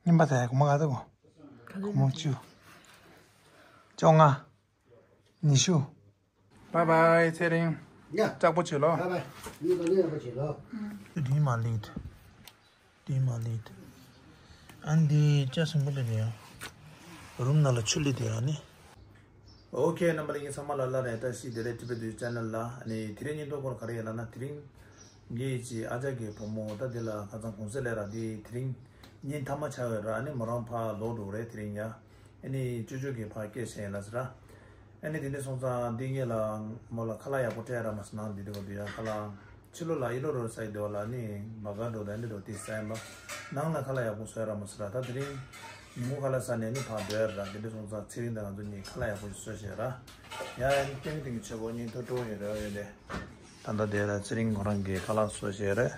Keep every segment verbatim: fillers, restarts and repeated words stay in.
ཉིན་པ་དེ་གོ་མ་ག་དེ་གོ། གོ་མ་བཅུ། བཅོ་ལྔ། ཉི་ཤུ། Bye bye ཚེ་རིང་། ཡ། ལྕགས་པོ་བྱོས་ལོ། Bye bye ཉིན་པ་ནི་ཡག་པོ་བྱོས་ལོ། དེ་མ་ལིད། དེ་མ་ལིད། ཨན་དེ་ཅ་སུན་པོ་དེ་ཡང་རུམ་ནང་ལ་ཆུ་ལི་དེ་ར་ནི། ཨོ་ཁེ། རྣམ་པ་ལྷན་རྒྱས་ཚང་མ་ལ་སླར་ཡང་བཀྲ་ཤིས་བདེ་ལེགས། ཊི་བི་དུས་ཆེ་ནལ་ལ། ཨ་ནི་དེ་རིང་སྙིང་སྟོབས་སྐོར་ག་རེ་ཡིན་ལབ་ན། དེ་རིང་ངེད་ཀྱི་ཨ་ཅག་གི་བུ་མོ་ད་དེ་ལ་ཁ་སང་གུང་སེང་ལས་ར། དེ་དེ་རིང་ཉིན་ཐ་མ་ཆགས་ཡོད་ར། ཨ་ནི་མོ་རང་ཕར་ལོག་འགྲོ་རེད་དེ་རིང་ཡ། ཨ་ནི་ཅོ་ཅོ་གིས་ཕར་སྐད་བཤད་ཡིན་ལབ་ཟེར་ར། ཨ་ནི་དེ་འདྲ་སོང་ཙང་འདི་ངེད་ལ་མོ་ལ་ཁ་ལག་ཡག་པོ་སྤྲད་ར་མ་ཟེར་ནང་འདི་འདི་གོ་འདི་ཡ་ཁ་ལག་ཕྱི་ལོགས་ལ་ཨི་ལོ་རོ་ས་ཡི་འདི་བ་ལ་ནི་བ་ག་འགྲོ་དང་འདི་འགྲོ་དེ་ས་ཡིན་པ། ནང་ལ་ཁ་ལག་ཡག་པོ་བཟོས་ར་མ་ཟེར་ར། ད་དེ་རིང་ཉིན་གུང་ཁ་ལག་ཟ་ནས་ནི་ཕར་འགྲོ་ཡ་ར། དེ་འདྲ་སོང་ཙང་ཚེ་རིང་དང་ང་ཚོ་གཉིས་ཁ་ལག་ཡག་པོ་ཞིག་བཟོས་བྱས་ར། ཡ་ཡ་ནི་ཏིང་ཏིང་ཆེ་བོ་གཉིས་ཐོ་ཏོ་ཡོད་ར་ཡོད་དེ། ད་ལྟ་དེ་ལ་ཚེ་རིང་ཁོ་རང་གིས་ཁ་ལག་བཟོས་བྱས་རེད།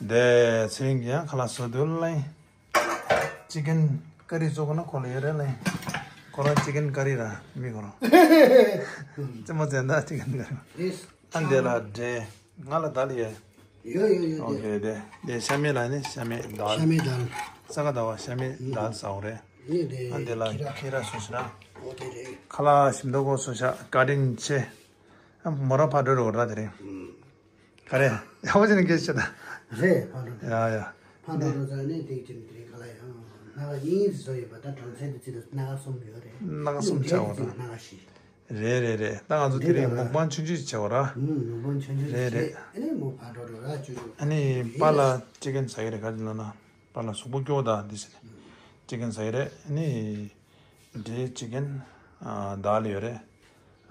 དེ་ཚེ་རིང་གིས་ཡང་ཁ་ལག་བཟོ་དུས་ལ། ཅི་ཀན་ཀ་རི་བཟོ་དགོས་ན་ཁོ་ལ་ཡོད་རེད་ལེ། ཁོ་རང་ཅི་ཀན་ཀ་རི་ར་མི་ཁོ་རང་། རྩེད་མོ་རྩེ་ད་ཅི་ཀན་ཀ་རི། ཨ་འདི་ལ་འདྲེ། ང་ལ་དལ་ཡོད། ཡོད་ཡོད་ཡོད། ཨོ་ཁེ། དེ་དེ་ཤ་མེད་ལ་ནི་ཤ་མེད་དལ། ཤ་མེད་དལ། ས་ག་ཟླ་བ་ཤ་མེད་དལ་ཟ་འོ་རེད། ཨ་འདི་ལ་ཁི་ར་སུ་ཤི་ར། ཨོ་དེ་རེད། ཁ་ལག་ཞིམ་མདོག་གོ་སུ་ཤ་བཀའ་དྲིན་ཆེ། མོ་རང་ཕར་འགྲོ་རོགས་ར་དེ་རིང་། ག་རེ། ཡག་པོ་བྱས་ནས་སྐད་ཆ་ད། རེད་ཕར་འགྲོ། ཡ་ཡ། ཕར་འགྲོ་རོགས་ཟེར་ནས་དེ་ཅིན་དེ་རིང་ག་ལ་ཡང་སྣ་ཁ་གཉིས་ཙམ་བཟོ་ཡོད་པ། ད་གྲངས་ཚད་དེ་ཅི་ད་སྣ་ཁ་གསུམ་ཡོད་རེད། སྣ་ཁ་གསུམ་བྱ་བ་ད། སྣ་ཁ་བཞི། རེད་རེད་རེད། ད་ང་ཚོ་དེ་རིང་མུག་པང་ཆུང་ཆུང་ཅིག་བྱ་བ་ར། མུག་པང་ཆུང་ཆུང་རེད་ཅིག་རེད། ཨ་ནི་མོ་ཕར་འགྲོ་རོགས་ར་ཅུ་ཅུ། ཨ་ནི་པཱ་ལགས་ཅི་ཀན་ཟ་གི་རེད། ག་ཅི་ལབ་ན་པཱ་ལགས་གཟུགས་པོ་སྐྱོ་ད་འདི་ཟེར་ནས་ཅི་ཀན་ཟ་གི་རེད། ཨ་ནི་འདྲེ་ཅི་ཀན་དལ་ཡོད་རེད།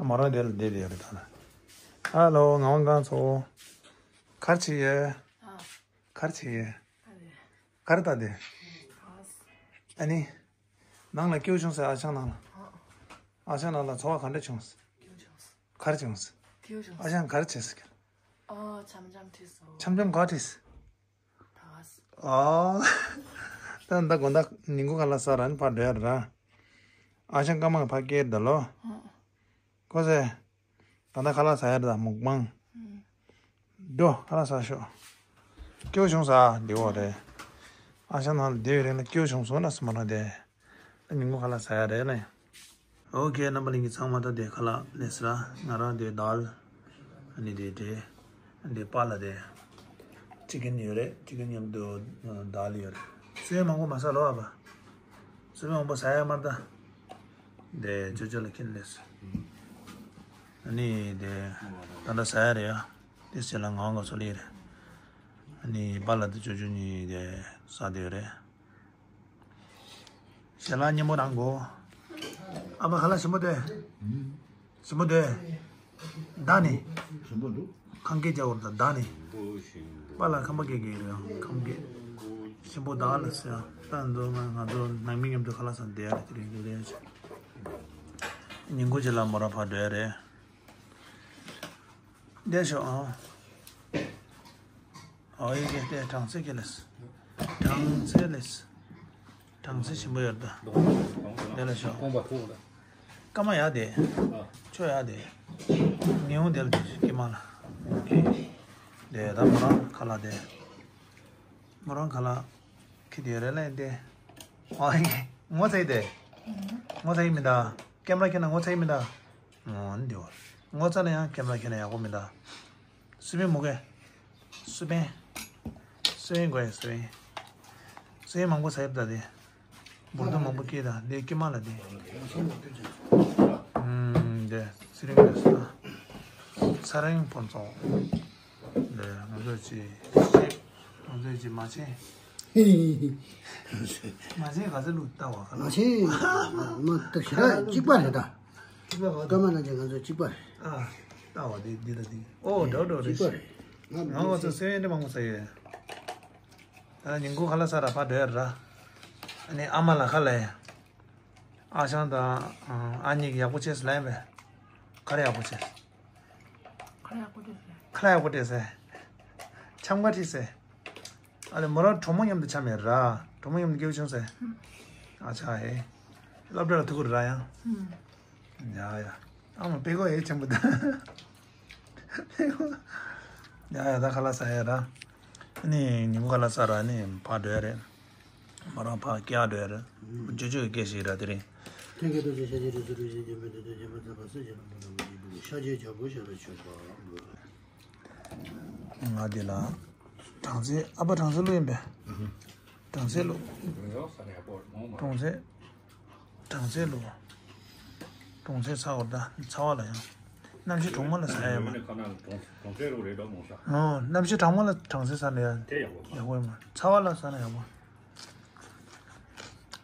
མོ་རང་དེ་ལ་བསྡད་བསྡད་ཡོད་རེད་ད་ལ། ཧ་ལོ་ངག་དབང་རྒྱལ་མཚན། ག་རེ་བྱེད་ཡོད། ཨ། ག་རེ་བྱེད་ཡོད། ཨ་རེད། ག་རེ་ལྟ་དེ། ཨ་ནི། ནང་ལ་སྐྱིད་པོ་བྱུང་ཟེར། ཨ་ཞང་ནང་ལ། ཨ་ཞང་ནང་ལ་ཚོར་བ་ག་འདྲ་བྱུང་ཟེར། ག་རེ་བྱུང་ཟེར། ཨ་ཞང་ག་རེ་བྱས་ཟེར། འཆམ་འཆམ་ག་བྲིས། ཨ། ད་ད་དགོང་དག་ཉིན་གུང་ཁ་ལག་ཟ་ར་ནི་ཕར་འགྲོ་ཡ་ར། ཨ་ཞང་སྐར་མ་ཕར་སྐྱེལ་ད་ལོ། ཨ། ཁོ་ཚེ། ད་ལྟ་ཁ་ལག་ཟ་ཡ་རེད་ད་མུག་པང་། ཨུམ། འགྲོ་ཁ་ལག་ཟ་ཤོག་སྐྱིད་པོ་བྱུང་ཟ་བདེ་བོ་རེད། ཨ་ཞང་ནང་ལ་བསྡད་པའི་རིང་ལ་སྐྱིད་པོ་བྱུང་སོང་ན་སུ་མ་ར་དེ། ད་ཉིན་གུང་ཁ་ལག་ཟ་ཡ་རེད་ལེ། ཨོ་ཁེ། རྣམ་པ་ལྷན་རྒྱས་ཚང་མ་ད་དེ་ཁ་ལག་ལས་ཟ་ར། ང་རང་དེ་དལ། ཨ་ནི་དེ་འདྲེ། ཨ་ནི་དེ་པཱ་ལགས་དེ། ཅི་ཀན་ཡོད་རེད། ཅི་ཀན་མཉམ་དུ་དལ་ཡོད་རེད། སོ་ཡ་མང་པོ་མ་ཟ་ལོ་ཨ་ཕ། སོ་ཡ་མང་པོ་ཟ་ཡ་མ་རེད་ད། དེ་ཅོ་ཅོ་ལ་ཁྱེར་ལས་སོ། ཨ་ནི་དེ་ད་ལྟ་ཟ་ཡ་རེད་ཡ། དེ་ཟེར་ལ་ང་ག་ཚོ་ལས་རེད། ཨ་ནི་པཱ་ལགས་དེ་ཅོ་ཅོ་གཉིས་དེ་ཟ་དེ་ཡོད་རེད། ཞལ་ལག་སྙན་མོ་རང་གོ། ཨ་མ་ཁ་ལག་ཞིམ་པོ་དེ། ཞིམ་པོ་དེ། ད་ནི། ཞིམ་པོ་འདུག་ཁམས་སྐད་རྒྱག་བར་ད་ད་ནི། པཱ་ལགས་ཁམས་པ་སྐད་རྒྱག་རེད་ཁམས་སྐད། ཞིམ་པོ་ད་ལ་ཟེར། ད་འདོད་ང་ང་ཚོ་ནང་མི་མཉམ་དུ་ཁ་ལག་ཟ་བསྡད་ཡ་དེ་རིང་འདུག་རེད། ཉིན་གུང་ཅིག་ལ་མོ་རང་ཕར་འགྲོ་ཡ་རེད། བསྡད་ཤོག་ཨ། ཨོ་ཡེ་གེ་དེ་གྲངས་ཚད་ཁེ་ལེས། གྲངས་ཚད་ལེས། གྲངས་ཚད་ཞིམ་པོ་ཡོད་ད། དེ་ལ་ཤོག་སྐོམ་པ་ཐུག་ད། སྐར་མ་ཡག་དེ། ཨ། ཆོ་ཡག་དེ། ཉེའུ་དེ་ལ་དེ་ཀི་མ་ལ། ཨོ་ཁེ། དེ་ད་མོ་རང་ཁ་ལག་དེ། མོ་རང་ཁ་ལག་ཁེ་དེ་རེད་ལེ་དེ། ཨོ་ཡེ་གེ་ངོ་ཚ་ཡི་དེ། ངོ་ཚ་ཡི་མི་ད། ཀེམ་ར་ཁེ་ན་ངོ་ཚ་ཡི་མི་ད། ཨོ་འདི་བ། ངོ་ཚ་ན་ཡང་ཀེམ་ར་ཁེ་ན་ཡག་པོ་མི་ད། སུ་པན་མུ་གེ། སུ་པན། སུ་པན་དགོས་ཡ་སུ་པན། སུ་པན་མང་པོ་ཟ་ཡབ་ད་དེ། འབུར་དོ་མང་པོ་སྐྱེས་ད་དེ་ཀི་མ་ལ་དེ། ཨུམ་དེ་ཚེ་རིང་དགོས་ས། ས་ར་ཡང་ཕོན་ཚོགས། དེ་ང་ཚོ་ཅི་ཤེས། ང་ཚོ་ཅི་མ་ཆེན། མ་ཆེན་ག་ཚོད་ལུག་ལྟ་བ་ག་ལ། མ་ཆེན་མ་ལྟ་ཞེ་དྲག་གཅིག་པ་རེད་ད། སྐར་མ་ནང་ཆེན་ང་ཚོ་གཅིག་པ་རེད། ཨ། ལྟ་བ་འདི་འདི་དང་འདི། ཨོ་འདྲ་འདྲ་རེད། གཅིག་པ་རེད། ང་ང་ཚོ་སེམས་འདྲ་མང་པོ་ཟ་ཡོད། ད་ཉིན་གུང་ཁ་ལག་ཟ་ར་ཕར་འགྲོ་ཡ་ར། ཨ་ནི་ཨ་མ་ལ་ཁ་ལ་ཡ། ཨ་ཞང་དང་ཨ་མྱེས་ཀྱིས་ཡག་པོ་བྱས་སོང་ལབ་ཡིན་པས། ག་རེ་ཡག་པོ་བྱས། ཁ་ལག་ཡག་པོ་བྱས་སོང་། ཁ་ལག་ཡག་པོ་བྱས་སོང་། འཆམ་ག་བྱས་སོང་། ཨ་ལེ་མོ་རང་གྲོགས་མོ་མཉམ་དུ་འཆམ་ཡོད་ར། གྲོགས་མོ་མཉམ་དུ་སྐྱིད་པོ་བྱུང་སོང་། ཨ་ཅག་ཧེ། སློབ་གྲྭ་ལ་ཐུག་གི་རེད་ར་ཡང་། ཡ་ཡ། ཨ་མ་དཔེ་གོ་ཨེ་ཆེན་པོ་ད། ཡ་ཡ་ད་ཁ་ལག་ཟ་ཡ་ར། ཨ་ནི་ཉིན་གུང་ཁ་ལག་ཟ་ར་ཨ་ནི་ཕར་འགྲོ་ཡ་རེད། མ་རང་ཕ་སྐྱེ་འགྲོ་ཡ་རེད། ཇོ་ཇོ་སྐད་ཞིག་ར་དེ་རིང་། ཐེངས་ཀྱི་ཐུགས་རྗེ་ཤཱཀྱའི་རིགས་སུ་རུས་ཤིང་རྒྱན་པའི་དུས་སྟོན་རྒྱན་མ་ཚད་པ་སྲས་བཅས་ལ་འབུལ་ལམ་གྱི་སྦུག་ཤཱཀྱའི་བྱ་རྒོད་ཞབས་ལ་མཆོད་པ་འབུལ། ང་འདི་ལ། གྲངས་ཚད། ཨ་ཕ་གྲངས་ཚད་ལོ་ཡིན་པས། གྲངས་ཚད་ལོ། གྲངས་ཚད། གྲངས་ཚད་ལོ། གྲངས་ཚད་ཚ་བར་ད་ཚ་བ་ལ་ཡང་། གནམ་གཤིས་གྲང་མོ་ལ་ཟ་ཡ་ཡོད་མ། ཨོ། གནམ་གཤིས་གྲང་མོ་ལ་གྲངས་ཚད་ཟ་ན་ཡང་། ཡག་པོ་ཡོད་མ། ཚ་བ་ལ་ཟ་ན་ཡག་པོ།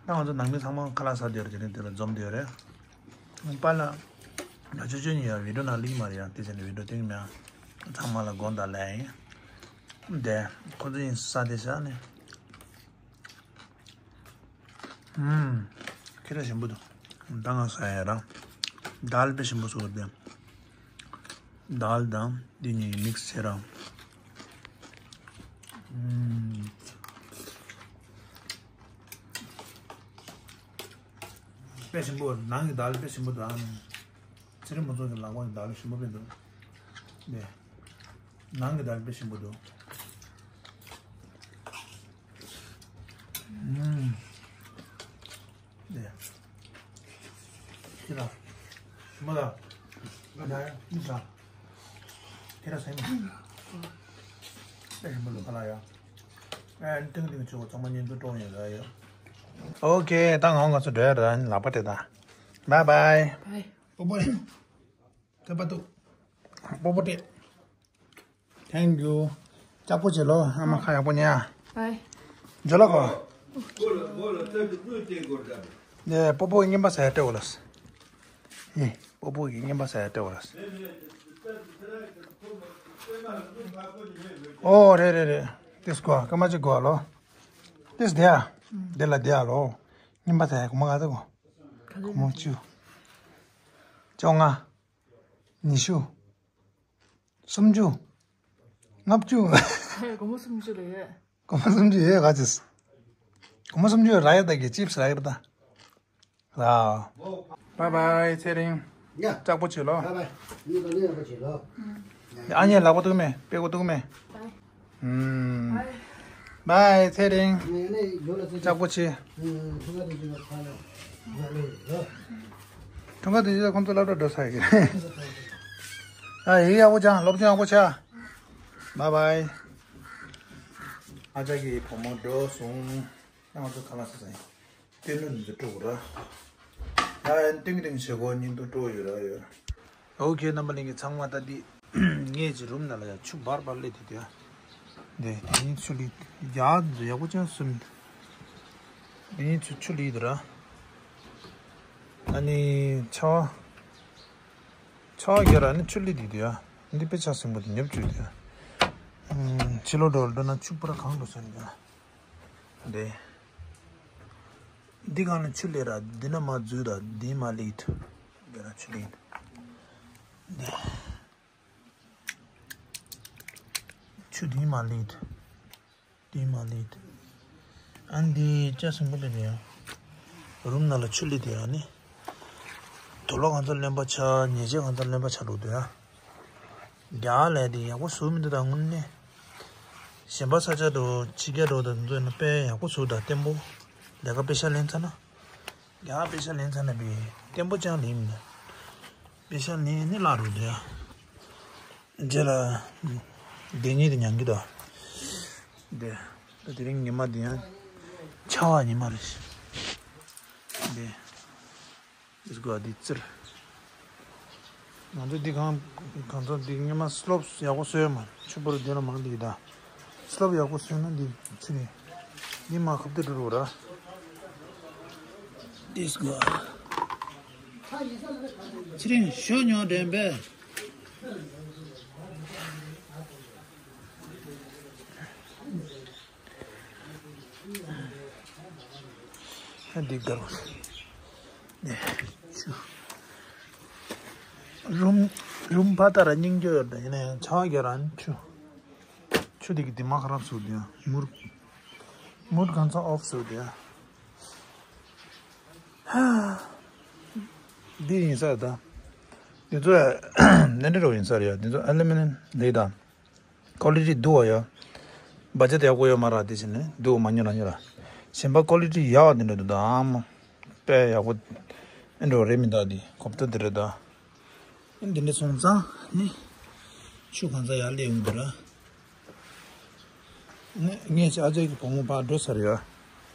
ད་ང་ཚོ་ནང་མི་ཚང་མ་ཁ་ལག་ཟ་བསྡད་ཡོད་རེད། དེ་རིང་དེ་ལ་འཛོམས་བསྡད་ཡོད་རེད། པཱ་ལགས། ང་ཆོས་ཆོས་ཉིད་ཡང་བི་ཌིའོ་ནང་སླེབས་མ་རེད། ཡང་དེ་ཚོ་ནས་བི་ཌིའོ་སྟོན་གྱི་མེད། ཚང་མ་ལ་དགོངས་དག་ལན་ཡིན། དེ་ཁོ་ཚོ་ཡིན་ས་དེ་ཤ་ནི། ཨུམ། ཁྱེད་རང་ཞིམ་པོ་འདུག་ད་ང་ཟ་ཡ་རང་། དཱལ་དཔེ་ཞིམ་པོ་བཟོས་འདུག་དཱལ་དང་འདི་གཉིས་མིག་སི་བྱས་རང་། ཨུམ། དཔེ་ཞིམ་པོ། ནང་གི་དཱལ་དཔེ་ཞིམ་པོ་འདུག་ཨ་ནི། ཚེ་རིང་མོ་ཚོ་གི་ལག་པ་གི་དཱལ་ཞིམ་པོ་དཔེ་འདུག་ནས། ནང་གི་དཱལ་དཔེ་ཞིམ་པོ་འདུག་ཨུམ། ནས། ཁྱེད་རང་ཞིམ་པོ་དང་། ང་ད་ཡང་ནི་ད། ཁྱེད་རང་ཟ་ཡིན་མ། དཔེ་ཞིམ་པོ་འདུག་ཁ་ལག་ཡ། ཨ་ནི་ཏིང་ཏིང་ཆུ་བོ་ཚང་མ་བརྙན་ཐུང་སྤྲོ་ཡོད་ར་ཡ། ཨོ་ཁེ། ད་ང་ང་ཚོ་འགྲོ་ཡ་ར། ལག་པ་དེ་ད། བའི་བའི། བའི། པོ་པོ་རེད། ཀ་པ་ཏུ། པོ་པོ་ཏེ། Thank you. ལྕགས་པོ་བྱེད་ལོ། ཨ་མ་ཁ་ཡག་པོ་ཉལ་ཨ། ཨའི། འཇོ་ལ་གོ། ནས་པོ་པོ་རྔན་པ་ཟ་ཡ་སྤྲད་འོ་ལ། ཨེ། པོ་པོ་གི་རྔན་པ་ཟ་ཡ་སྤྲད་འོ་ལ། ཨོ་རེད་རེད་རེད། ཏིས་གོ་ཀ་མ་ཅི་གོ་ལོ། ཏིས་དེ་དེ་ལ་དེ་ལོ། རྔན་པ་ཟ་ཡ་གོ་མ་ག་ཚོད་གོ། གོ་མ་བཅུ། བཅོ་ལྔ། ཉི་ཤུ། སུམ་ཅུ། ལྔ་བཅུ། སྒོར་མོ་སུམ་ཅུ་རེད། སྒོར་མོ་སུམ་ཅུ་ཡོད་ག་ཅིས། སྒོར་མོ་སུམ་ཅུ་རག་ཡོད་ད་གི་ཅིབས་རག་ཡོད་ད། ར། བའི་བའི་ཚེ་རིང་། ཡ། ལྕགས་པོ་བྱེད་ལོ། བའི་བའི། ངས་ད་ནི་ཡག་པོ་བྱེད་ལོ། ཨ་ནི་ལག་པ་གཏུག་མེད། པད་གོ་གཏུག་མེད། ཨུམ། བའི་ཚེ་རིང་། ངས་ནི་ཡོད་ལ་ཚེ། ལྕགས་པོ་བྱེད། ཐུང་ག་དེ་ཚོ་ཁོང་ཚོ་སློབ་གྲྭ་འགྲོ་ས་ཡོད། ཨ་ཡིག་ཡག་པོ་སྦྱང་། སློབ་སྦྱོང་ཡག་པོ་བྱ། བའི་བའི། ཨ་ཅག་གི་བུ་མོ་འགྲོ་སོང་། ང་ཚོ་ཁ་ལག་ཟ་ས་ཡིན། སྟོན་ལུགས་འདི་སྤྲོ་གོ་ར། ད་ཏིང་ཏིང་བྱེད་སྒོ་སྙིང་དུ་སྤྲོ་ཡོད་ར་ཡོད། ཨོ་ཁེ། རྣམ་པ་ལྷན་རྒྱས་ཚང་མ་ད་འདི། ངས་ཀྱི་རུམ་ནང་ལ་ཡ་ཆུ་འབར་འབར་སླེབས་དེ་དེ། འདི་དེ་ནི་ཆུ་ལི། རྒྱ་འདི་ཡག་པོ་ཅན་སུམ། འདི་ནི་ཆུ་ཆུ་ལི་དེ་ར། ཨ་ནི་ཆ་བ། ཆ་བ་རྒྱ་ར་ནི་ཆུ་ལི་དེ་དེ་ཡ། འདི་དཔེ་ཆ་སིང་པོ་དེ་ཉབ་ཆུ་དེ་ཡ། ཕྱི་ལོགས་འགྲོ་འགྲོ་ན་ཆུ་པུ་ར་གང་འགྲོ་ས་ནི་ཡ། འདི། འདི་གང་ལ་ཆུ་ལས་ར། འདི་ན་མ་འཛུལ་ད། འདི་མ་ལེགས། འདི་ར་ཆུ་ལེགས། འདི། ཆུ་འདི་མ་ལེགས། འདི་མ་ལེགས། ཨ་འདི་ཅག་སིང་པོ་ལེགས་ཡ། རུམ་ནང་ལ་ཆུ་ལེགས་དེ་ཡ་ནི། དུག་ལོག་གང་ཚ་ལེན་པ་ཆ། ཉེས་ཆད་གང་ཚ་ལེན་པ་ཆ་རུ་དེ་ཡ། རྒྱ་ལས་དེ་ཡག་པོ་བཟོ་མི་འདུག་ད་དངོས་གནས། གཞན་པ་ས་ཆ་འགྲོ་ཕྱི་རྒྱལ་འགྲོ་དང་ཚོ་ན་དཔེ་ཡག་པོ་བཟོ་ད་བརྟན་པོ། ལས་ཀ་དཔེ་ཤ་ལེན་ཚར་ན། རྒྱ་དཔེ་ཤ་ལེན་ཚར་ན་བི་བརྟན་པོ་ཅང་ལེན་མི་འདུག་དཔེ་ཤ་ལེན་ནི་ལ་རུ་དེ་ཡ། རྗེས་ལ་བདེ་ཉིད་དེ་མྱང་གི་ད། དེ་ད་དེ་རིང་ཉི་མ་དེ་ཡང་ཆར་པ་ཉི་མ་རེད། དེ། It's good. འདི་ཙིར། ང་ཚོ་འདི་གང་གང་ཚོ་འདི་སྔོན་མ་སི་ལོབ་ཡག་པོ་བཟོས་མ། ཆུ་བུར་འདི་ལ་མང་འདི་ད། སི་ལོབ་ཡག་པོ་བཟོས་ན་འདི་ཆུ་ནི་འདི་མ་ཁབ་ཏུ་འགྲོ་ར། This good. ཚེ་རིང་ཞོ་ཉོ་དྲན་པས། འདི་དགར་བ། རུམ་རུམ་ཕ་ད་ར་སྙིང་རྗེ་ཡོད་ད། ཡིན་ན་ཡང་ཆར་པ་རྒྱག་རང་ཆུ། ཆུ་དེ་གི་དེ་མ་ཁ་རབ་སུ་དེ་ཡང་མུར་མུར་གང་ཚང་ཨོབ་སུ་དེ་ཡང་། འདི་ཡིན་ས་ད། འདི་ཚོ་ནན་ཏི་རོ་ཡིན་ས་རེད་ཡ། འདི་ཚོ་ཨ་ལུ་མི་ནམ་ལེ་དང་། ཀོ་ལི་ཊི་འདུག་བ་ཡ། བ་ཇེཊ་ཡག་པོ་ཡོད་མ་ར། དེ་བཞིན་ནས་འདུག་མ་ཉོ་ར་ཉོ་ར། གཞན་པ་ཀོ་ལི་ཊི་ཡག་པ་དེ་འདྲ་འདུག་ད། ཨ་མ། དཔེ་ཡག་པོ་ཨེ་འགྲོ་རེད་མི་འདུག་དེ་གོ་བརྡ་དེ་རེད་ད། ཨེ་འདི་འདྲ་སོང་ཙང་ནི། ཆུ་གང་ཚ་ཡར་སླེབས་ཡོང་གི་འདུག་ར། ངས་ངས་ཅི་ཨ་ཅག་གི་བུ་མོ་ཕར་འགྲོ་ཚར་ཡོད།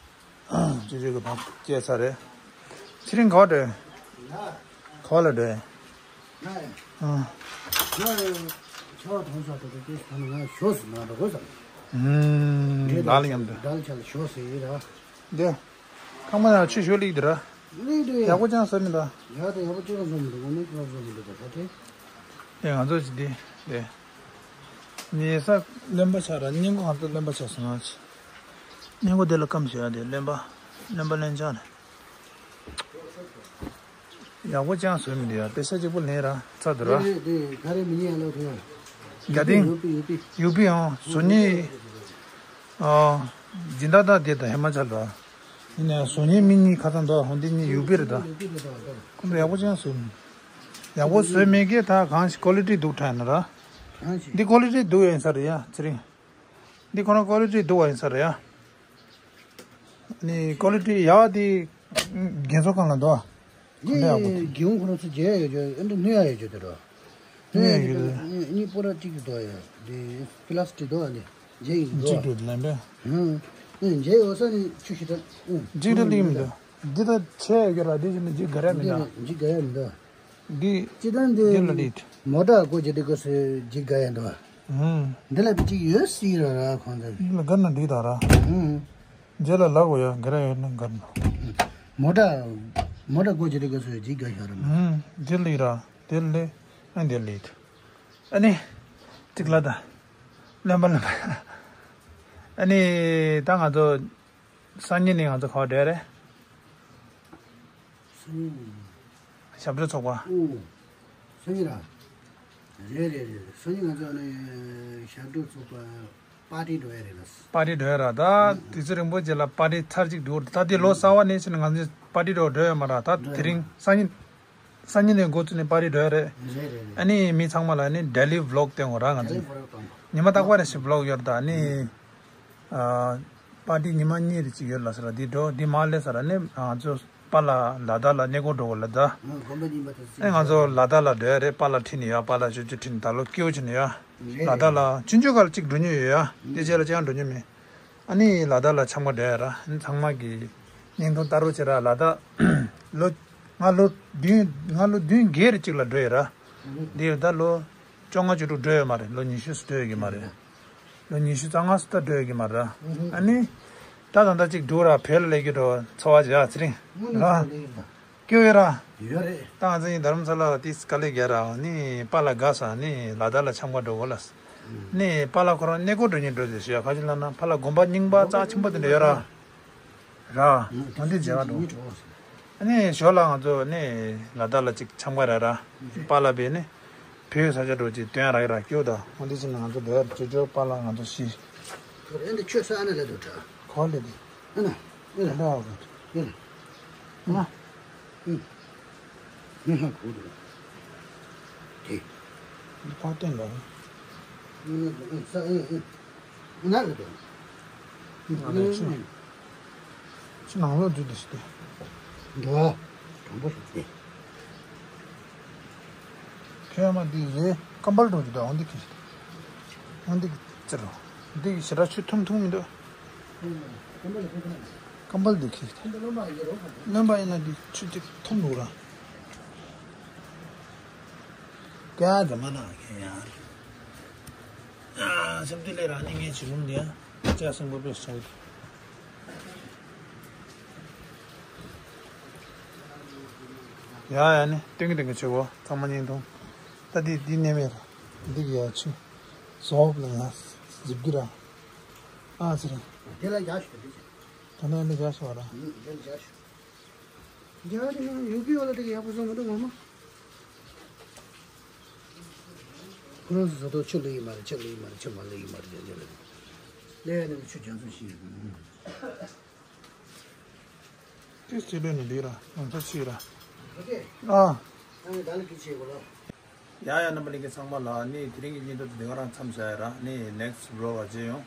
ཨ་ཅོ་ཅོ་གི་ཕར་སྐྱེལ་ཚར་རེད། ཚེ་རིང་ག་པར་འགྲོ། ག་པར་ལ་འགྲོ། ང་ཡང་། ཨ། ང་ཡང་ཆར་པ་གཏོང་ས་དེ་དེ་ད་ནི་ང་ཞོགས་སུ་ང་འགྲོ་དགོས་བསམ། ཨུམ། འདྲེ་ལགས་ལ་མཉམ་དུ། འདྲ་ལ་ཆ་ལ་ཞོགས་སུ་ཡིན་ར། འདི། ཁང་པ་ནང་ཆུ་ཤོར་ལིག་འདི་ར། ལིག་འདི་ཡག་པོ་ཅང་བཟོ་མི་འདུག་ཡག་དང་ཡག་པོ་ཅང་བཟོ་མི་འདུག་ངོ་མའི་ཅང་བཟོ་མི་འདུག་ད་ད་དེ། དེ་ང་ཚོ་ཅི་འདི་དེ། ཉེ་ས་རློན་པ་ཆགས་ར། སྔས་མགོ་གང་ཚོད་རློན་པ་ཆགས་སོང་ང་། སྔས་མགོ་དེ་ལ་སྐམ་ཞིག་ཡ་དེ་རློན་པ། རློན་པ་རློན་ཆགས་ནས། ཡག་པོ་ཅང་བཟོས་མི་འདུག་ཡ། པེ་ས་གཅིག་པོ་ལེན་ར་ཚ་འདུག་ར། དེ་དེ་ག་རེ་མི་ཉན་ལོ་དེ། རྒྱ་ཏིང་། ཡུ་པི་ཡུ་པི། ཡུ་པི་ཨང་བཟོ་ཉེ། ཨ། སྦྱིན་བདག་དང་དེ་དང་ཧེ་མ་ཅག་ལ། ཡིན་ནའི་བཟོ་ཉེ་མི་གཉིས་ཁ་ཚང་འདུག་ཧོ་འདི་གཉིས་ཡུ་པི་རེད་ད། ཁོང་ཚོ་ཡག་པོ་ཅང་བཟོས་མི། ཡག་པོ་བཟོས་མེད་ཀི་ད་གང་ཞིག་ཀོ་ལི་ཊི་སྡུག་དྲགས་ན་ར། གང་ཞིག་འདི་ཀོ་ལི་ཊི་སྡུག་ཡིན་ས་རེད་ཡ་ཚེ་རིང་། འདི་ཁོ་ན་ཀོ་ལི་ཊི་སྡུག་པ་ཡིན་ས་རེད་ཡ། ནི་ཀོ་ལི་ཊི་ཡག་དེ་རྒན་གསོ་ཁང་ལ་འདུག་ཨ། འདི་ཁོ་འདྲ་ཡག་པོ་འདུག་རྒྱུན་ཁོ་རང་ཚོ་རྒྱལ་ཡོད་རྒྱུ་ཨ་འདི་ནུས་ཡག་ཡོད་རྒྱུ་དེ་འགྲོ། ནུས་ཡག་ཡོད་རྒྱུ་དེ། གཉིས་པོ་ར་གཅིག་ཏུ་འདུག་ཡ། འདི་པི་ལ་སི་ཊིག་འདུག་ཨ། འདི་རྒྱལ་ཡིན་འདུག་གཅིག་ཏུ་ལེན་པས། ཧུམ། འདི་རྒྱལ་ཡོད་ས་ནི་ཆུ་ཤི་ད། གཅིག་ཏུ་ལེན་མི་འདུག་འདི་ད་ཆེ་ཡོད་རྒྱུ་ར། འདི་ཞིག་ནི་གཅིག་ག་ར་མི་འདུག་འདི་ག་ཡ་མི་འདུག་འདི། ཅི་ད་འདི། འདི་ལ་ལིད། མོ་ཊ་སྒོ་འབྱེད་དེ་སྐབས་སུ་འཇིག་དགའ་ཡ་འདུག་ཨུམ། འདི་ལ་གཅིག་ཡོད་སྲིད་ར་ར་ཁོང་ཚོ། འདི་ལ་དགར་ན་འགྲིག་ད་ར། ཨུམ། རྗེས་ལ་ལག་འོ་ཡ་ག་ར་ཡོད་ན་དགར་ན། མོ་ཊ། མོ་ཊ་སྒོ་འབྱེད་དེ་སྐབས་སུ་འཇིག་དགའ་ཤོར་ར་མ། ཨུམ། འདི་ལིད་ར། འདི་ལིད། ཨ་འདི་ལིད། ཨ་ནི། གཅིག་ལ་ད། ལེན་པ་ལེན་པ། ཨ་ནི། ད་ང་ཚོ། སང་ཉིན་ནི་ང་ཚོ་ག་པར་འགྲོ་ཡ་རེད། སང་ཉིན། ཞབས་བྲོ་ཚོགས་པ། ཨོ། སང་ཉིན་ར། རེད་རེད་རེད། སང་ཉིན་ང་ཚོ་ཨ་ནི་ཞབས་བྲོ་ཚོགས་པ་པར་ཊི་འགྲོ་ཡ་རེད་ལ། པར་ཊི་འགྲོ་ཡ་ར་ད་དུས་ཚོད་རིང་པོ་རྗེས་ལ་པར་ཊི་ཚར་གཅིག་འགྲོ་ད་དེ་ལོ་གསར་བ་ནས་ཕྱིན་ནས་ང་ཚོ་པར་ཊི་འགྲོ་འགྲོ་ཡ་མ་ར་ད་དེ་རིང་སང་ཉིན། སང་ཉིན་ནས་འགོ་བཙུགས་ནས་པར་ཊི་འགྲོ་ཡ་རེད། རེད་རེད་རེད། ཨ་ནི་མི་ཚང་མ་ལ་ཨ་ནི་ཌེ་ལི་བི་ལོག་སྟོན་དགོས་ར་ང་ཚོ། ཌེ་ལི་བི་ལོག་སྟོན་དགོས། ཉི་མ་རྟག་པར་རེ་ཞིག་བི་ལོག་ཡོད་རེད་ད་ཨ་ནི། ཨ། པར་ཊི་ཉི་མ་གཉིས་རེ་ཅིག་ཡོད་ལ་ཟེར་ར་འདི་འགྲོ་འདི་མ་སླེབས་ཟེར་ར་ནི་ང་ཚོ་པཱ་ལགས་ལ་དྭགས་ལ་གནས་སྐོར་འགྲོ་དགོས་ལ་ད། ཨ་ང་ཚོ་ལ་དྭགས་ལ་འགྲོ་ཡ་རེད། པཱ་ལགས་ཁྲིད་ནས་ཡོད། པཱ་ལགས་ཅོ་ཅོ་ཁྲིད་ནས་ད་ལོ་སྐྱིད་པོ་བྱས་ནས་ཡོད། ལ་དྭགས་ལ་ཆུང་ཆུང་སྒང་ལ་གཅིག་འགྲོ་མྱོང་ཡོད་ཡ། དེ་རྗེས་ལ་ཅང་འགྲོ་མྱོང་མེད། ཨ་ནི་ལ་དྭགས་ལ་འཆམ་ག་འགྲོ་ཡ་ར། ཨ་ནི་ཚང་མ་གི་བརྙན་ཐུང་ལྟ་རོགས་བྱེད་ར། ལ་དྭགས་ལོ་ང་ལོ་བདུན་ང་ལོ་བདུན་བརྒྱད་རེ་གཅིག་ལ་འགྲོ་ཡ་ར། འདི་ད་ལོ་བཅོ་ལྔ་བཅུ་དྲུག་འགྲོ་ཡོད་མ་རེད། ལོ་ཉི་ཤུ་ཙམ་འགྲོ་ཡོད་ཀྱི་མ་རེད། ལོ་ཉི་ཤུ་རྩ་ལྔ་ཙམ་ད་འགྲོ་ཡོད་ཀྱི་མ་རེད། ཨ་ནི་ད་ད་ལྟ་ཅིག་འགྲོ་ར་བོད་ལ་སླེབས་ཀྱི་འགྲོ་འཚོ་བ་བྱེད་ཡ་ཚེ་རིང་ར། སྐྱོ་ཡོད་ར། ཡོད་རེད། ད་ང་ཚོ་ཡིན་རྡ་རམ་ས་ལ་ལ་ཏིས་དཀའ་ལས་རྒྱག་ར། ནི་པཱ་ལགས་དགའ་ས་ནི་ལ་དྭགས་ལ་འཆམ་ག་འགྲོ་གོ་ལ། ནི་པཱ་ལགས་ཁོ་རང་གནས་སྐོར་འགྲོ་ཉིན་འགྲོ་ཟེར་ཞུ་ཡ། ཁ་ཅིག་ལ་ན་པཱ་ལགས་དགོན་པ་རྙིང་པ་རྩ་ཆེན་པོ་དེ་འདྲ་ཡོད་ར། ར། ང་འདི་མཇལ་ག་འགྲོ། ཨ་ནི་ཞོར་ལ་ང་ཚོ་ནི་ལ་དྭགས་ལ་ཅིག་འཆམ་ག་ར་ར། པཱ་ལགས་བས་ནི། བོད་ས་ཆ་འགྲོ་ཅིག་སྟོན་ར་ཡོད་ར་སྐྱོ་ད། ང་འདི་ཕྱིན་ན་ང་ཚོ་འགྲོ་ཡ་ཅོ་ཅོ་པཱ་ལགས་ང་ཚོ་ཤི། ཁོ་རེ་འདི་ཆོས་ས་ཨ་ན་ལ་འདུག་དྲ། ག་པར་སླེབས་དེ། ཨ་ན། ཨ་ན། ཨ་ན། ཨ་ན། ཨུ། ཨུ། ཧ་གོ་འདུག་དེ། འདི་ཕར་བསྟན་ལ། ཨ་ན། ཨ་ན། ཨ་ན་ལ་འདུག་ང་ལ་ཕྱི་ནང་ལོགས་འདུས་འདི་ཞིག་སྟེ། འདུག་ཨ། དྲང་པོ་ཞིག་སྟེ། ཁྱོད་མ་འདི་རེད། ཀམ་པལ་འགྲོ་རྒྱུ་འདུག་འོ་འདི་གི། འོ་འདི་གི་ཙི་རོ། འདི་གི་ཞེ་དྲག་ཆུ་འཐུང་འཐུང་མི་འདུག་ཀམ་པལ་འདི་གི། རློན་པ་ཡིན་ན་འདི་ཆུ་གཅིག་འཐུང་འདུག་ར། ཀྱ་ཛ་མ་ན་ཁྱེད་ཡང་། ཨ། སེམས་དུས་ལས་རང་ཉིད་ངའི་བྱེད་ལུང་འདི་ཡང་ཅག་སེམས་པོ་དཔེ་བྱ་ཡི། ཡ་ཡ་ནི་སྟོན་གི་སྟོན་གི་བྱེད་གོ་ཚང་མ་བརྙན་ཐུང་། ད་འདི་འདི་གནས་མེད་ར། འདི་གི་ཡ་ཆུ། ཟོག་ལ་ཡ་ཟིབ་གི་ར། ཨ་ཟེར་ར། དེ་ལ་རྒྱག་ཞུ་དེ་ཟེར། ད་ནས་འདི་རྒྱག་ཞུ་བ་ར། དེ་ལ་རྒྱག་ཞུ། རྒྱ་གར་དེ་ན་ཡུ་པི་བ་ལ་དེ་ག་ཡག་པོ་བཟོ་མི་འདུག་ངོ་མ། ཁོ་རང་ཚོ་ཟ་ཐོག་ཆུ་བླུག་ཡི་མ་རེད། ཆུ་བླུག་ཡི་མ་རེད། ཆུ་མ་བླུག་ཡི་མ་རེད། རྒྱ་རྒྱ་ལ་ལས་ཡ་ནས་ཆུ་རྒྱ་མཚོ་ཞིག་ཡོད། དེ་སྲིད་ལོས་ནི་ལི་ར་ང་ཚོ་ཕྱི་ར། ཨོ་ཀེ། ཨ། ཨ་ནི་ད་ལ་གི་ཆེ་གོ་ལ། ཡ་ཡ་རྣམ་པ་ལྷན་རྒྱས་ཚང་མ་ལ་ནི་དེ་རིང་གི་བརྙན་ཐུང་དེ་ག་རང་མཚམས་བཞག་ཡ་ར། ནི་ནེག་སི་ཊི་བི་ལོག་ལ་མཇལ་ཡོང་།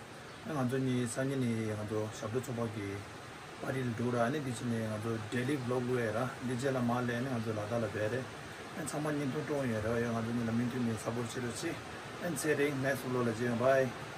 ཨ་ང་ཚོ་གཉིས་སང་ཉིན་ནི་ང་ཚོ་ཞབས་བྲོ་ཚོགས་པ་གི་ པ་རི་ལ་འགྲོ་ར། ཨ་ནི་འདི་ཕྱི་ནས་ང་ཚོ་daily vlog བླུག་ཡས་ར། འདི་རྗེས་ལ་མར་སླེབས་ནས་ང་ཚོ་ལ་དྭགས་ལ་བསྡད་རེད། ཨ་ཚང་མ་བརྙན་ཐུང་སྟོན་ཡས་ར། ཡ་ང་ཚོ་གཉིས་ལ་མུ་མཐུད་ནས་support བྱེད་རོགས་གྱིས། ཨ་ཚེ་རིང་next vlog ལ་མཇལ་ཡོང་། Bye.